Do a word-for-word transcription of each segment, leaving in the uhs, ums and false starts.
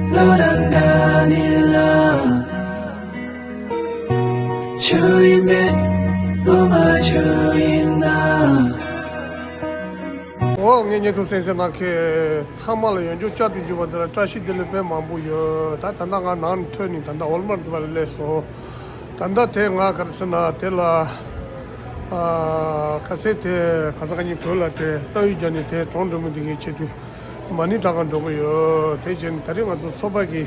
བློ་རང་འདྲ་ནི་ལ། ཆུ་ཡིན་མེད་བློ་མ་ཆུ་ཡིན་ན། འོ་ངས་ཉན་ཐུབ་སེམས་སེམས་ནང་གི་ཚང་མ་ལ་ཡོན་ཆབ་བསྐྱར་དུ་འཇུག་པ་འདི་ལ་བཀྲ་ཤིས་བདེ་ལེགས་དཔེ་མང་པོ་ཡོད། ད་ད་ལྟ་ང་ནང་ཐོན་ནས་ད་ལྟ་ཝོལ་མར་དུ་བ་ལ་སླེབས་སོང་། ད་ལྟ་དེ་ང་ག་རེ་ཟེར་ན་དེ་ལ་ཨ་ཁ་སེ་དེ་ག་ས་ག་ཉིན་བོད་ལ་དེ་ས་ཡུལ་རྒྱ་ནས་དེ་གྲོང་འགྲོ་མི་འདི་གའི་ཆེད་དུ་མ་ཎི་བསྒྲག་ག་འགྲོ་གི་ཡོད། དེ་བྱས་ནས་ད་རེས་ང་ཚོ་ཚོགས་པ་གི་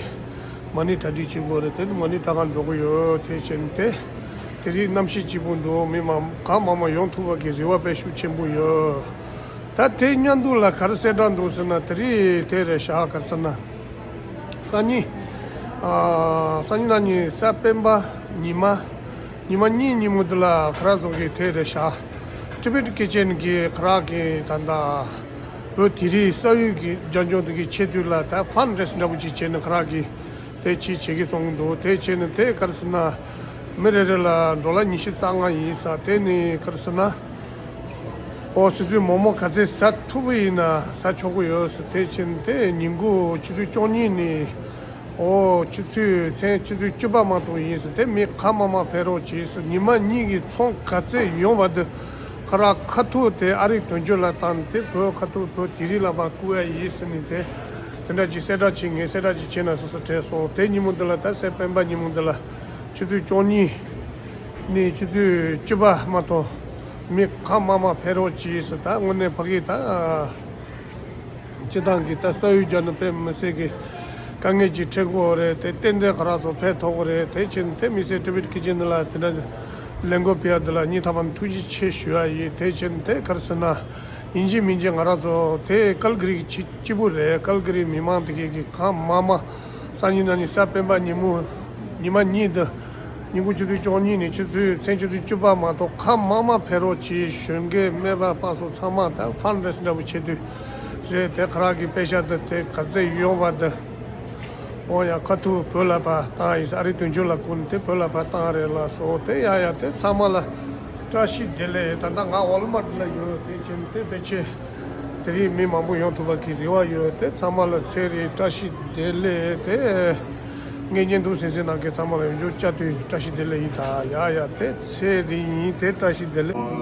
མ་ཎི་གྲ་སྒྲིག་བྱེད་དགོས་རེད། དེ་ནི་མ་ཎི་བསྒྲག་ག་འགྲོ་གི་ཡོད། དེ་བྱས་ནས་དེ་དེ་རིང་གནམ་གཤིས་སྐྱིད་པོ་འདུག་མི་མང་གང་མང་མང་ཡོང་ཐུབ་པ་གི་རེ་བ་དཔེ་ཤུགས་ཆེན་པོ་ཡོད། ད་དེ་མཉམ་དུ་ལ་ག་རེ་གསལ་བསྒྲགས་འདུག་ཟེར་ན་དེ་རིང་དེ་རེད་ཤག་ག་རེ་ཟེར་ན། སང་ཉིན། ཨ། སང་ཉིན་གནངས་ཉིན་གཟའ་སྤེན་པ་ཉི་མ། ཉི་མ་གཉིས་ཉིན་མོ་འདི་ལ་ཁ་རག་ཚོ་གི་དེ་རེད་ཤག་ཊི་བེཊ་ཀི་ཅན་གི་ཁ་རག་གི་ད་ལྟ་བོད་དེ་རིང་ས་ཡུལ་གི་རྒྱ་ལྗོངས་དེ་གི་ཆེད་དུ་ལ་ད་ཕན་རེ་སི་འདྲ་པོ་ཅིག་བྱས་ནས་ཁ་རག་གི་དེ་ཅིག་བྱེད་ཀྱི་སོང་འདུག་དེ་བྱས་ནས་དེ་ག་རེ་ཟེར་ན། མི་རེ་རེ་ལ་ཌོ་ལར་ཉི་ཤུ་རྩ་ལྔ་ཡིན་ས། དེ་ནི་ག་རེ་ཟེར་ན། ཨོ་སོ་སོའི་མོག་མོག་ག་ཚད་ཟ་ཐུབ་པ་ཡིན་ན་ཟ་ཆོག་གི་ཡོད་ཟེར། དེ་ཕྱིན་དེ་ཉིན་གུང་ཆུ་ཚོད་བཅུ་གཉིས་ནས་ཨོ་ཆུ་ཚོད་མཚན་ཆུ་ཚོད་བཅུ་པ་མ་གཏོགས་ཡིན་ཟེར། དེ་མི་གང་མང་མང་ཕེབས་རོགས་གྱིས་ཟེར། ཉི་མ་གཉིས་ཀྱི་ཚོང་ག་ཚད་ཡོང་བ་དེ་ཁ་རག་ཁ་ཐུག་དེ་ཨ་རིའི་དོན་གཅོད་ལ་བཏང་དེ་བོད་ཁ་ཐུག་བོད་དེ་རིང་ལ་མར་བསྐུར་ཡ་ཡིན་ཟེར་ནས་དེ་དེ་འདྲ་ཅིག་གསལ་བསྒྲགས་བྱེད་ངས་གསལ་བསྒྲགས་ཅིག་བྱེད་ན་ཟེར་ཟེར་དྲན་སོང་། དེ་ཉིན་མོ་འདི་ལ་ད་གཟའ་སྤེན་པ་ཉིན་མོ་འདི་ལ་ཆུ་ཚོད་བཅུ་གཉིས། ནས་ཆུ་ཚོད་བཅུ་པ་མ་གཏོགས་མི་གང་མང་མང་ཕེབས་རོགས་གྱིས་ཟེར། ད་དངོས་གནས་ཕ་གི་ད་སྤྱི་བཏང་གི་ད་ས་ཡུལ་རྒྱ་ནི་དཔེ་མི་སྲིད་གི་དཀའ་ངལ་ཅིག་འཕྲད་ཀྱི་ཡོད་རེད། དེ་ཏན་ཏན་ཁ་རག་ཚོ་ཕེབས་ཐུབ་ཀྱི་རེད། དེ་ཕྱིན་དེ་མི་སེར་ཊི་བེཊ་ཀི་ཅན་ལ་དེ་འདྲ་ལས་འགུལ་སྤེལ་ཡ་འདི་ལ་སྙིང་ཐག་པ་ནས་ཐུགས་རྗེ་ཆེ་ཞུ་ཡ་ཡིན། དེ་ཕྱིན་དེ་ག་རེ་ཟེར་ན་ཡིན་གཅིག་མིན་གཅིག་ང་རང་ཚོ་དེ་ཀལ་ག་རི་གི་སྤྱི་སྤྱི་བོ་རེད། ཀལ་ག་རི་མི་མང་དེ་གི་གི་གང་མང་མང་སང་ཉིན་གནངས་ཉིན་གཟའ་སྤེན་པ་ཉིན་མོ་ཉི་མ་གཉིས་འདི། ཉིན་གུང་ཆུ་ཚོད་བཅུ་གཉིས་ནས་ཆུ་ཚོད་མཚན་ཆུ་ཚོད་བཅུ་པ་མ་གཏོགས་གང་མང་མང་ཕེབས་རོགས་གྱིས། གཞོན་སྐྱེས་སྨད་པ་དཔའ་སོགས་ཚང་མ་ད་ཕན་རེ་སི་འདྲ་པོ་བྱེད་དུས་རེད། དེ་ཁ་རག་གི་པེ་ཤ་འདི་དེ་ག་ཚད་ཡོང་བ་འདི། འོ་ཡ་ཁ་ཐུག་བོད་ལ་ཕར་བཏང་ཡིན་ས། ཨ་རི་དོན་གཅོད་ལ་བསྐུར་ནས་དེ་བོད་ལ་ཕར་བཏང་རེད་ལ་སོང་། དེ་ཡ་ཡ་དེ་ཚང་མ་ལ་བཀྲ་ཤིས་བདེ་ལེགས། ད་ལྟ་ང་ཝོལ་མར་ཊི་ལ་ཡོད། དེ་ཕྱིན་དེ་ཕལ་ཆེར་དེ་རིང་མི་མང་པོ་ཡོང་ཐུབ་པ་གི་རེ་བ་ཡོད། དེ་ཚང་མ་ལ་ཚེ་རིང་བཀྲ་ཤིས་བདེ་ལེགས། དེ་ངའི་བརྙན་ཐུང་གཟིགས་མཁན་རྣམས་ཀྱི་ཚང་མ་ལ་ཡོངས་རྫོགས་བསྐྱར་དུ་བཀྲ་ཤིས་བདེ་ལེགས་ཡིན། ད་ཡ་ཡ་དེ་ཚེ་རིང་ཡིན། དེ་བཀྲ་ཤིས་བདེ་ལེགས།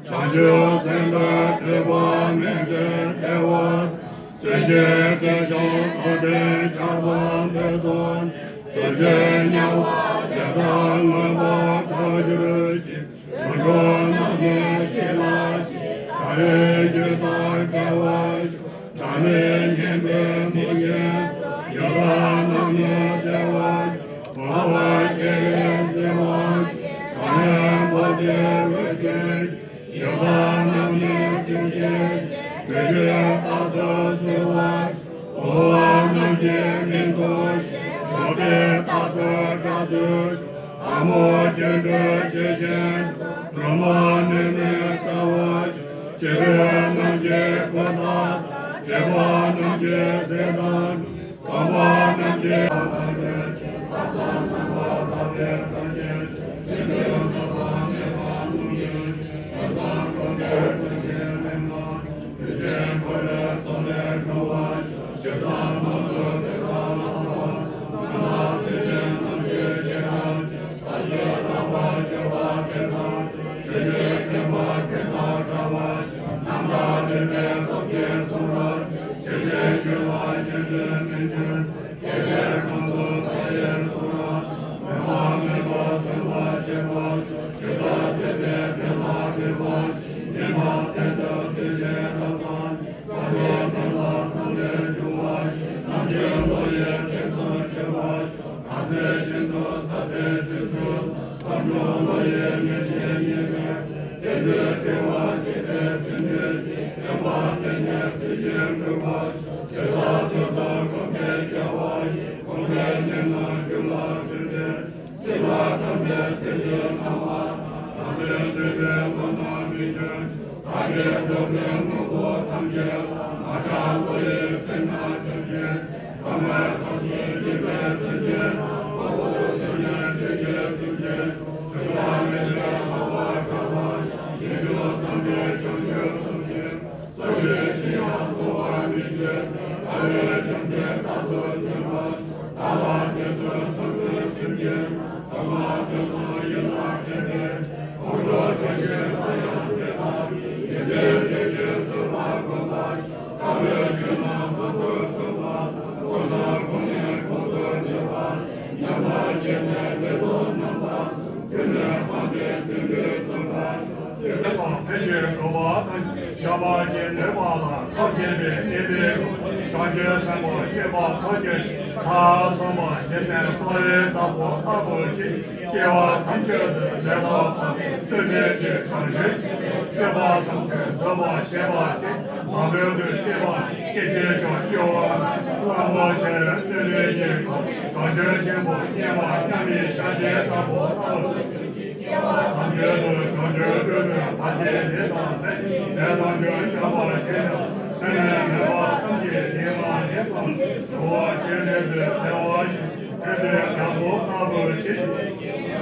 བྱང་ཆུབ་སེམས་དཔའི་སྤྲུལ་པ་མི་མཇེད་བདེ་བ། སྲིད་ཞིའི་སྐྱེ་ཤོག་འཁོར་འདས་ཆགས་པ་མེད་དོ། སེམས་ཅན་དམྱལ་བ་བདེ་མཆོག་མངོན་པར་དག་གྱུར་ཅིག་སྔོན་འགྲོ་རྣམས་ནི་ཞི་ལ་ཞི། ས་ཡི་རྒྱུད་དང་འབྲེལ་བར་ཤོག་བདག་མེད་མཁྱེན་པའི་མིང་ཅན་ཡི་དྭགས་རྣམས་ནི་བདེ་བར་ཤོག་འཕགས་པ་སྤྱན་རས་གཟིགས་དབང་གིས། ཕྱག་ལེན་འཕགས་པའི་འོད་ཀྱིས། ཡི་དྭགས་རྣམས་ནི་སེམས་ཅན་གྱི། སྒྲོལ་བྱེད་རྟག་ཏུ་གཟིགས་པར་ཤོག་འགྲོ་བ་རྣམས་ཀྱི་མིང་དུ་ཞིག་འགྲོ་དོན་རྟག་ཏུ་བསྒྲལ་དུ་གསོལ། ལྷ་མོ་སྒྱུ་འཕྲུལ་ཇི་བཞིན་དུ། སྒྲོལ་མ་མིག་ནི་གསལ་བར་ཤོག་བྱིས་པ་རྣམས་ཀྱི་མགུ་ཏོ་དང་། བགྲེས་པ་རྣམས་ཀྱི་སྲིད་དང་། གོམས་པ་རྣམས་ཀྱི། ཕན་ཆད་འགྲོ་བ་ཐམས་ཅད་ཀྱི་ནུས་པ་ལ་ཐབས་མཁས་པའི་གནས་པའི་བྱང་ཆུབ་སེམས་དཔའ་སྤྱོད་པ་ཐམས་ཅད་ཐ་སོ་མ་རྗེ་བཙུན་ས་ཡི་བདག་པོ་ལྟ་བུ་ཅིག་སྐྱེ་བ་ཐམས་ཅད་དུ་ལས་ལ་བབ་པའི་བརྩོན་འགྲུས་ཀྱི་བྱང་ཆུབ་སྤྱོད་པ་ཐམས་ཅད་རྫོགས་པར་བྱེད་པ་ཅིག་མ་ལུས་དུ་སྐྱེ་བ་སྐྱེ་བྱེད་ཀྱང་སྐྱེ་བ་རྣམ་པ་ཆེན་བརྩོན་འགྲུས་ཀྱི་སྒོ་བྱང་ཆུབ་ཆེན་པོ་བརྙེས་པ་མཉམ་མེད་ཤཱཀྱའི་བདག་པོ་ལྟ་བུ། དང་རྒྱུད་དུ་བྱང་ཆུབ་སྤྲུལ་པའི་བར་ཆད་ལས་དང་སེལ། ནད་དང་རྒྱུ་འཇོམས་པར་བྱེད་པའི། སེམས་ནད་མེད་པ་ཐམས་ཅད་ཉེ་བར་ལེགས་སོ། འགྲོ་བ་སྤྱན་རས་གཟིགས་བདེ་བ་ཅན། ཐེག་པའི་རྒྱལ་པོ་ལྟ་བུ་ཆེ་ཞིང་།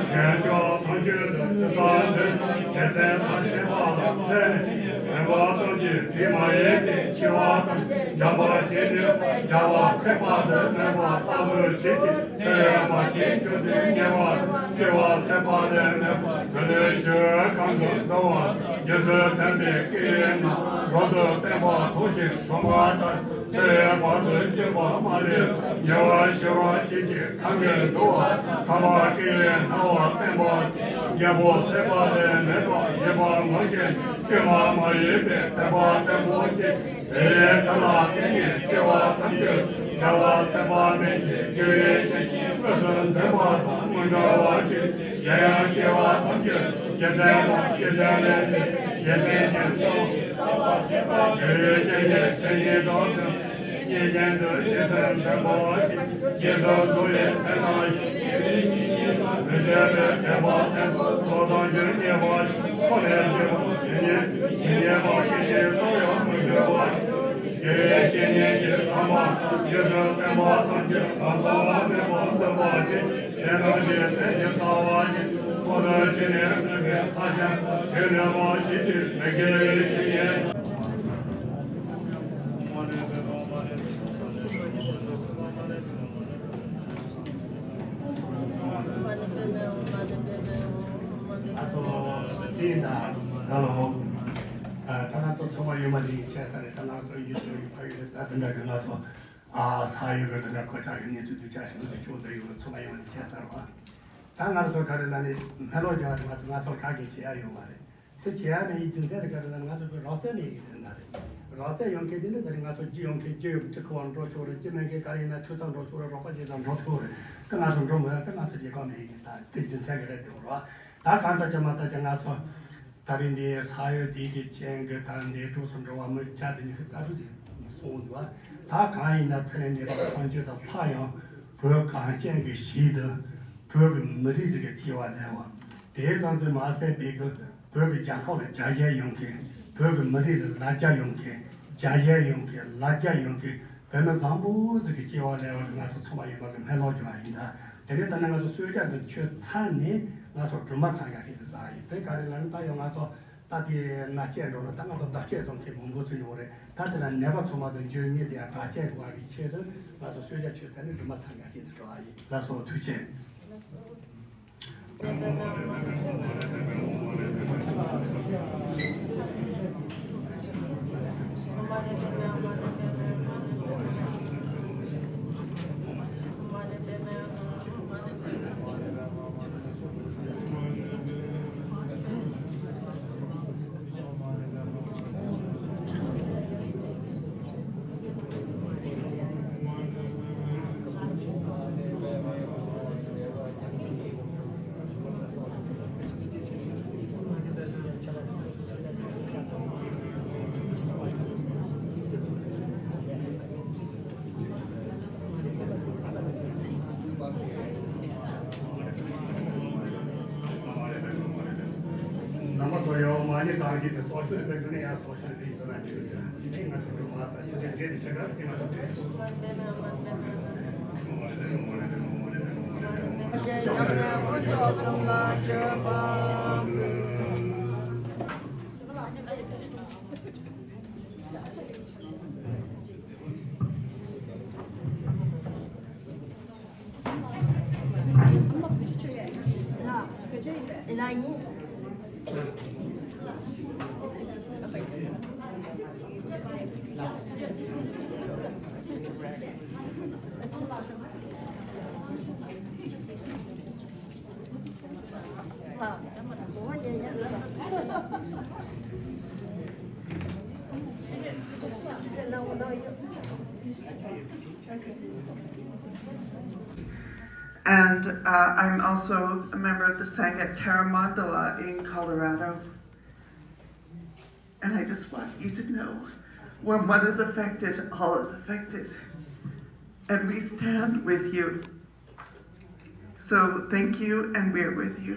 རྒྱལ་མཆོག་ཐམས་ཅད་དུ་ཇི་ལྟར་འདུད། རྒྱལ་མཚན་དང་བཅས་པ་ལ་བརྩེ་ནས། མོས་པ་ཙམ་གྱིས་དེ་མ་ཡིན་པའི་སྐྱེ་བ་ཐམས་ཅད་འཇོམས་པར་བྱེད་ནུས་པ། རྒྱལ་བ་ཚེ་དཔག་ཏུ་མེད་པ་ལྟ་བུ་ཆེ་ཞིང་། ཚེ་རབས་མ་མཆིས་བཅུ་བདུན་ཉེ་བར་སྐྱེ་བ་ཚེ་དཔག་ཏུ་མེད་པ། མི་ལུས་ཆོས་གང་གིས་འདུལ་བ། རྗེས་སུ་མཐུན་པའི་སྐུའི་ནང་། རབ་ཏུ་བརྟན་པ་ཐོབ་ཅིང་གྲོལ་མ་ཐག། ཚེ་བར་དུ་གཅིག་པ་མ་ལུས་པ། ཉེ་བར་ཞི་བར་བྱེད་ཅིང་གང་གིས་འདུལ་བ། ཚངས་པ་སྐུའི་སྣང་བ་བསྟན་པ། རྒྱལ་པོ་ཚེ་དཔག་ཏུ་མེད་པ་ཡིད་དཔག་མེད་ཅིང་བཅོས་མ་མ་ཡིན་པའི་དད་པ་བརྟན་པོ་སྐྱེས། དེ་ཡི་བདག་ལ་བརྟེན་ནས་སྐྱེ་བ་ཐམས་ཅད་རྒྱལ་བ་ཚེ་དཔག་མེད་ཀྱི་དགེ་བའི་བཤེས་གཉེན་དངོས་སུ་འཛིན་པ་དང་མི་འབྲལ་བར་གྱུར། གཞན་ཡང་སྐྱེ་བ་ཐམས་ཅད་འཇིག་རྟེན་དང་འཇིག་རྟེན་མིན་པའི་འཇིག་རྟེན་གྱི་ཚོགས། དགེ་བའི་བཤེས་གཉེན་མཚན་ཉིད་དང་ལྡན། གཉིས་ལྡན་དུ་རྗེས་སུ་འཛིན་པ་ཡིས། རྗེས་སུ་བཟུང་བའི་ཚེ་ན་ཡང་། མི་ཟད་པའི་དད་པ་ལྡན། བློ་དང་རྒྱུར་གནས་པ། འཁོར་ལས་སྒྲོལ་བ་ཇི་སྙེད་ཇི་སྙེད་པ་སྐད་ཅིག་ཙམ་ཡང་མི་འགྱུར་བ། དགེ་བའི་བཤེས་གཉེན་གྱི་དམ་པ། རྗེས་སུ་བསྟན་པ་ཐམས་ཅད་ལ་མཚམས་མེད་པར་སྟོན་པ་ཅིག། དེ་རྣམས་ཀྱི་དོན་ཇི་ལྟ་བ་བཞིན། ཐུགས་སུ་ཆུད་ནས་བསྟན་པའི་མཐའ་ཞབས་ཕྱི་ནས་མ་བྱེད་ཅིག། མི་དགེ་བའི་བཤེས་གཉེན། ང་ཚོ་དེ་ཡིན་ད། ཧ་ལོ། ད་ང་ཚོ་ཚོགས་པ་ཡོད་མ་རེད། ཆད་ས་རེད། ད་ང་ཚོ་ཡུལ་ཚོ་ཡུལ་ཕ་ཡུལ་རེད། ད་དེ་འདྲ་གི་ང་ཚོ་ཨ་ས་ཡོད་རེད། དེ་འདྲ་གོ་ཆག་གི་གནས་ཚུལ་འདུག་ཅག་ཞིག་ང་ཚོ་ཕྱོགས་འདི་ཡོད་རེད། ཚོགས་པ་ཡོད་མ་རེད། ཆད་ས་རེད་བ། ད་ང་ཚོ་ག་རེ་ལ་ནི་སྨན་ལོག་རྒྱག་པ་དེ་ང་ཚོ་ང་ཚོར་ག་གེ་བྱེད་ཡ་ཡོད་མ་རེད། དེ་བྱེད་ཡ་མེད་ཡིན་རྒྱུ་མཚན་དེ་ག་རེ་ལ་ང་ཚོ་གི་རོགས་རྩལ་མེད་ཡིན་དེ་འདྲ་རེད། རོགས་རྩལ་ཡོང་མཁན་དེ་ནི་ད་རེས་ང་ཚོ་ལྗིད་ཡོང་མཁན་ལྗིད་ཡོད་ཅིག་ཁུ་བ་འགྲོ་ཆོག་རེད། ལྗིད་མེད་མཁན་ག་རེ་ཡིན་ན་འཐུས་ཚང་འགྲོ་ཆོག་རེད། རོགས་པ་བྱས་ཙང་འགྲོ་ཐུབ་རེད། དེ་ང་ཚོ་འགྲོ་མི་ཡ་དེ་ང་ཚོ་རྒྱལ་ཁབ་མེད་ཡིན་ད་དེ་རྒྱུ་མཚན་ག་རེ་དེ་རེད་བ། ད་གང་ལྟར་ཅི་མ་ལྟར་ཀྱང་ང་ཚོ་ད་རེས་འདི་ས་ཡོད་དེ་གི་ཅན་གི་ད་འདས་གྲོངས་སུ་འགྲོ་བ་མི་བརྒྱ་དང་ཉི་ཤུ་རྩ་དྲུག་ཅིག་སོང་འདུག་བ། ད་གང་ཡིན་ན་ཚེ་རིང་འདས་པ་ཐམས་ཅད་དང་ལྷག་ཡང་བོད་གངས་ཅན་གྱི་ཞིང་དུ་བོད་ཀྱི་མི་རིགས་ཟིག་གི་སྐྱེ་བ་ལེན་པ། དེ་ཙམ་ཙམ་མ་ཟད་པའི་གི་བོད་ཀྱི་རྒྱལ་ཁབ་ལ་རྒྱ་ཡན་ཡོང་མཁན། བོད་ཀྱི་མི་རིགས་ལ་ལ་རྒྱ་ཡོང་མཁན། རྒྱ་ཡན་ཡོང་མཁན། ལ་རྒྱ་ཡོང་མཁན། བོད་མི་བཟང་པོ་ཚོ་གི་སྐྱེ་བ་ལེན་པ་ང་ཚོ་ཚོགས་པ་ཡོད་པ་གི་སྨོན་ལམ་རྒྱུ་བ་ཡིན་ད། དེ་ནས་ད་ནི་ང་ཚོ་གསོལ་ཇ་འདི་མཆོད་ཚར་ནས་ང་ཚོ་སྒྲོལ་མ་འཚང་རྒྱ་ཞིག་ཏུ་ཟ་ཡིན། དེ་ག་རེ་ལ་ནི་ད་ཡང་ང་ཚོ་ད་དེ་ང་བཅས་འགྲོ་ན་ད་ང་ཚོ་བདག་བཅས་བཟུང་མཁན་མང་པོ་ཚོ་ཡོད་རེད། ད་དེ་ལ་ནད་པ་ཚང་མ་དང་འཇོན་ཉེ་དེ་ཡང་བདག་བཅས་དགོས་པ་གི་ཆེད་དུ་ང་ཚོ་གསོལ་ཇ་མཆོད་ཚར་ནས་སྒྲོལ་མ་འཚང་རྒྱ་ཞིག་ཏུ་འགྲོ་བ་ཡིན། ལགས་སོ། ཐུགས་རྗེ་ཆེ། རྣམ་པ་ཚོ་ཡོད་མ་ཉེས་དང་གིས་སོགས་ཆོས་ལ་དཔེ་འདུག་ནས་ཡང་སོགས་ཆོས་ལ་དཔེ་ཡིན་ཟེར་ན་འདི་ཡོད་ཚེ་འདི་ང་ཚོ་འགྲོ་མ་ས་ཆ་ཆ་འདྲེས་ཏེ་ཆ་ག་འདི་ང་ཚོ་འདྲེས། And uh, I'm also a member of the Sangha Terra Mandala in Colorado. And I just want you to know, when one is affected, all is affected. And we stand with you. So thank you, and we're with you.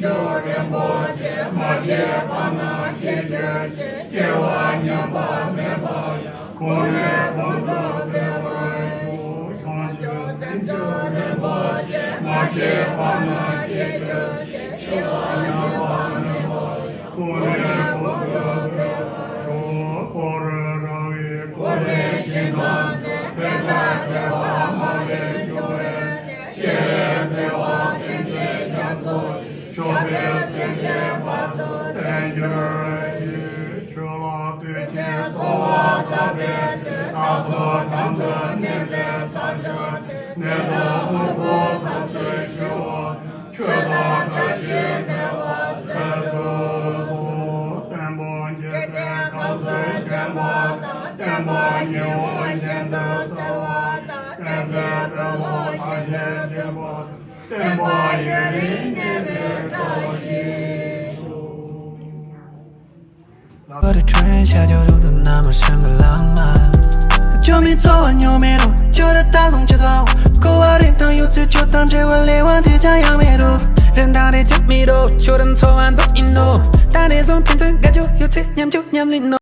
ཆོས་རིན་པོ་ཆེ་མ་སྐྱེས་པ་ན་སྐྱེ་གྱུར་ཅིག་སྐྱེ་བ་ཉམས་པ་མེད་པ་ཡང་གོང་ནས་གོང་དུ་འཕེལ་བར་ཤོག་བྱང་ཆུབ་སེམས་མཆོག་རིན་པོ་ཆེ་མ་སྐྱེས་པ་ན་སྐྱེ་གྱུར་ཅིག་སྐྱེ་བ་ཉམས་པ་མེད་པ་ཡང་གོང་ནས་གོང་དུ་འཕེལ་བར་ཤོག་འཁོར་ར་བའི་འཁོར་བའི་ཞིང་ཁམས་སུ་འཕེལ་དང་རྒྱས་པ་མ་ལུས་འབྱུང་བའི་གནས། ཤེས་རབ་གསལ་བ་ཕན་ཚུན་རྒྱ་མཚོ་ཡི། ཕྱོགས་བོད་སེང་གེའི་བར་དུ་བརྟན་གྱུར་ཅིག་ཆོས་ལ་བདུད་ཀྱི་འཚོ་བ་དག་པའི་དུས། བདག་སོགས་དང་དུ་གནས་པའི་ས་ཕྱོགས་དེར། ནད་དང་དབུལ་ཕོངས་ཐམས་ཅད་ཞི་བ། ཆོས་དང་བཀྲ་ཤིས་འཕེལ་བར་མཛད་དུ་གསོལ། བསྟན་པ་འཇིག་རྟེན་ཁམས་སུ་བྱོན་པ་དང་། བསྟན་པ་ཉི་འོད་བཞིན་དུ་གསལ་བ་དང་། བསྟན་འཛིན་དཔོན་སློབ་གཞན་དོན་མཁྱེན་པ། བསྟན་པ་ཡུན་རིང་གནས་པའི་བཀྲ་ཤིས་ཤོག་བོད་ཀྱི་ཁྲོད་ཤར་ཕྱོགས་རུ་དུ་ན་མ་ཤང་གི་ལང་མ། ཇོ་མི་ཚོ་བ་ཉོ་མེ་རོ་ཇོ་ར་ད་སོང་ཅི་ཐོ། ཀོ་བ་རིན་ཐང་ཡོད་ཚེ་ཇོ་དང་འབྲེལ་བ་ལས་བ་དེ་ཅང་ཡང་མེ་རོ། རིན་ཐང་རེ་ཅག་མི་རོ་ཇོ་ར་འཚོ་བ་འདོད་ཡིན་ནོ། ད་རེ་སོང་ཕན་ཚུན་དགའ་ཇོ་ཡོད་ཚེ་ཉམ་ཇོ་ཉམ་ལིན་ནོ།